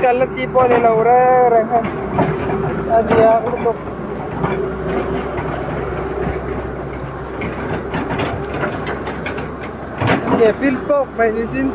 kalna chi pawh a ni lo reng reng hei a diak lutuk. Ke pil pawk mai ni sin.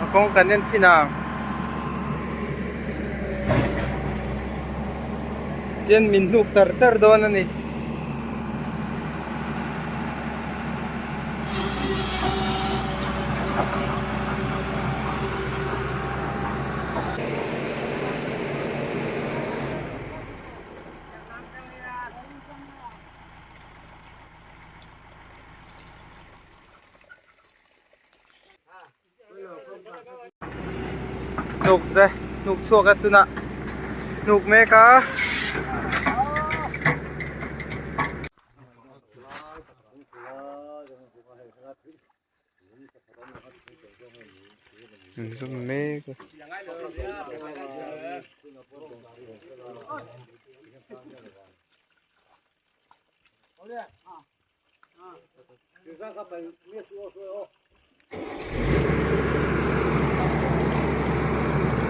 A kawng kan en chin ang tin min hnuk tar tar dawn a ni. Hnuk te hnuk chhuak a tunah hnuk mek a. Zum mek a.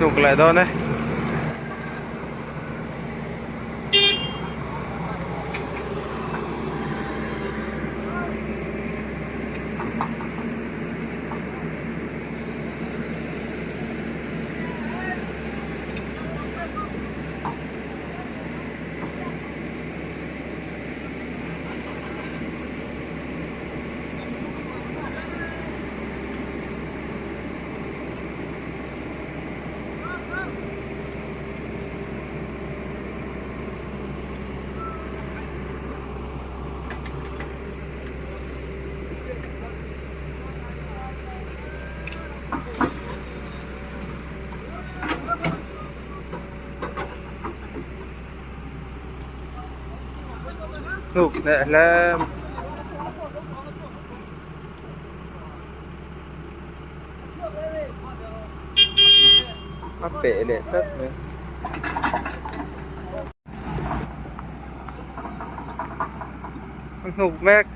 Hnuk leh dawn e. Hnuk leh hle a peh leh tlat mai. A hnuk mek.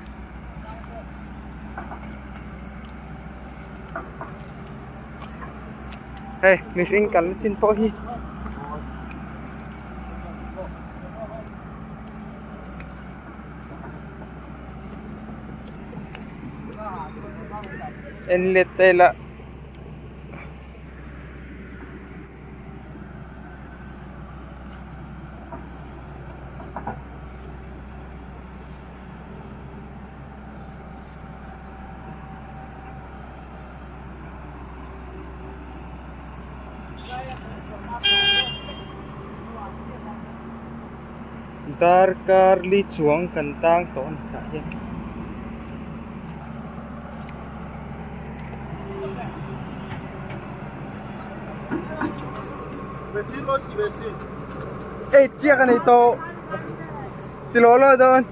Hei mihring kalna chin pawh hi. En let ta ila. Darkar li chuang kan tang tawh a ni tah hian. Ei chiak a nei tawh ti lawh lawh dawn.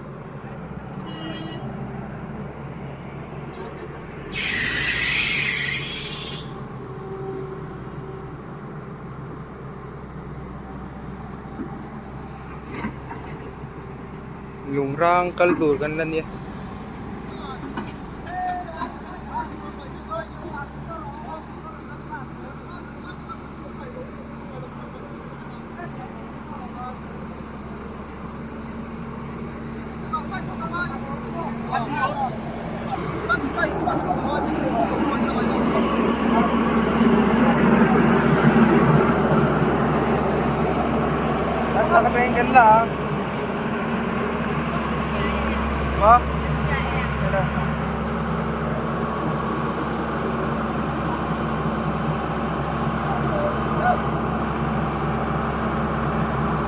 Lung rang kal tur kan la nia.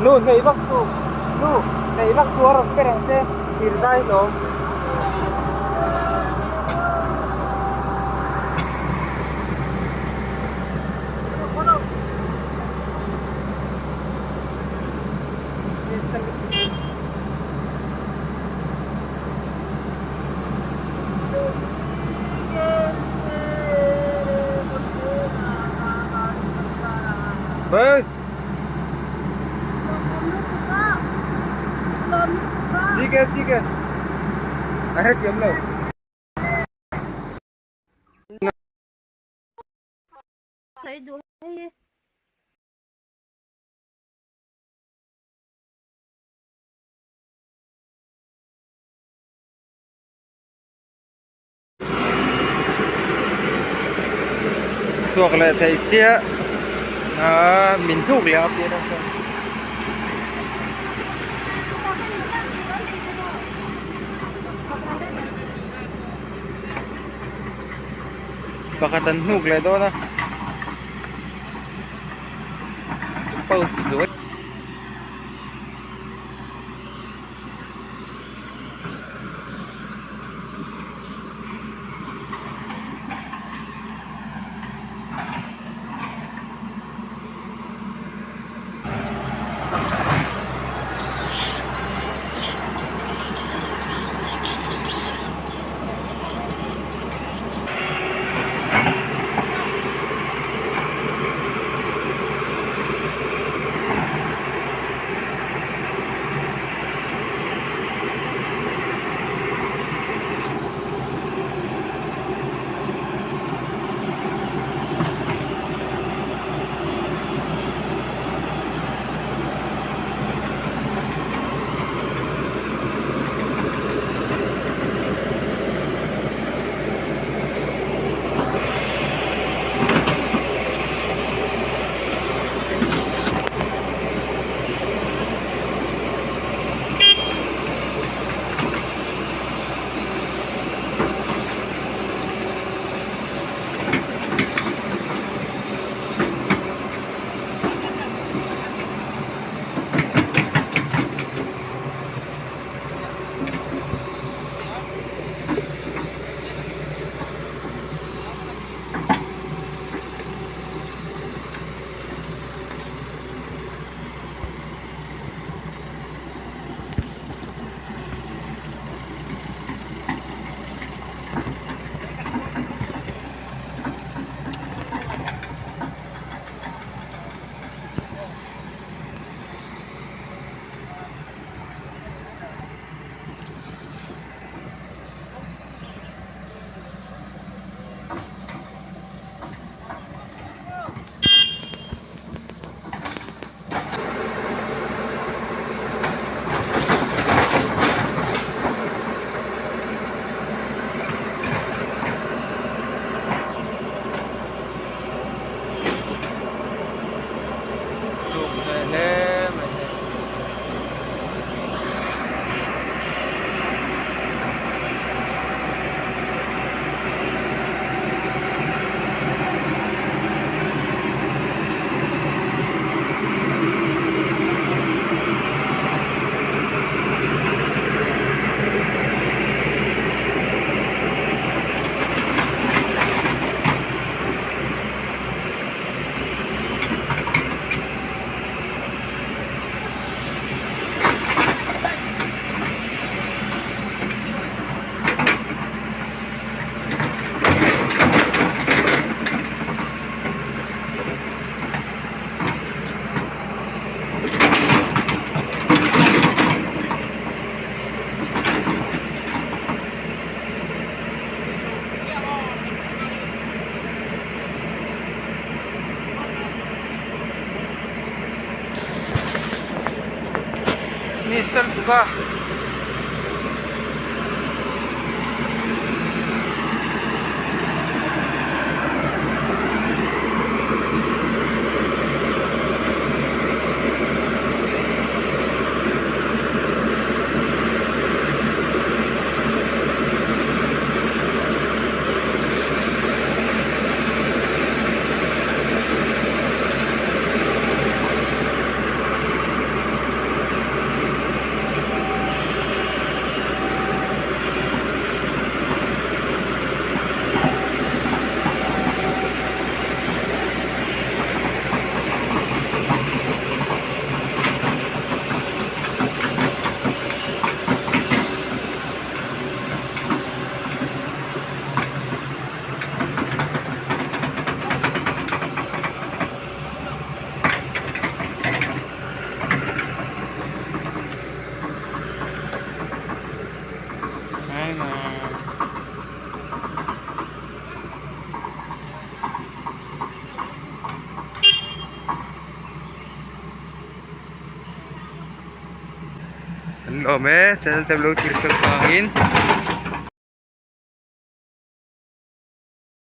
Nu hneih vak su nu hneih vak su a rawn pe reng che thir zai hlawm. Hey! Chike chike. A hrethiam lo. Chhuak leh thei chiah ah min hnuk leh a pian atang. Pakhat an hnuk leh dawn a post zuai. Hle mai hei. Mister Duka. lawm e channel te lo thlir sak vangin.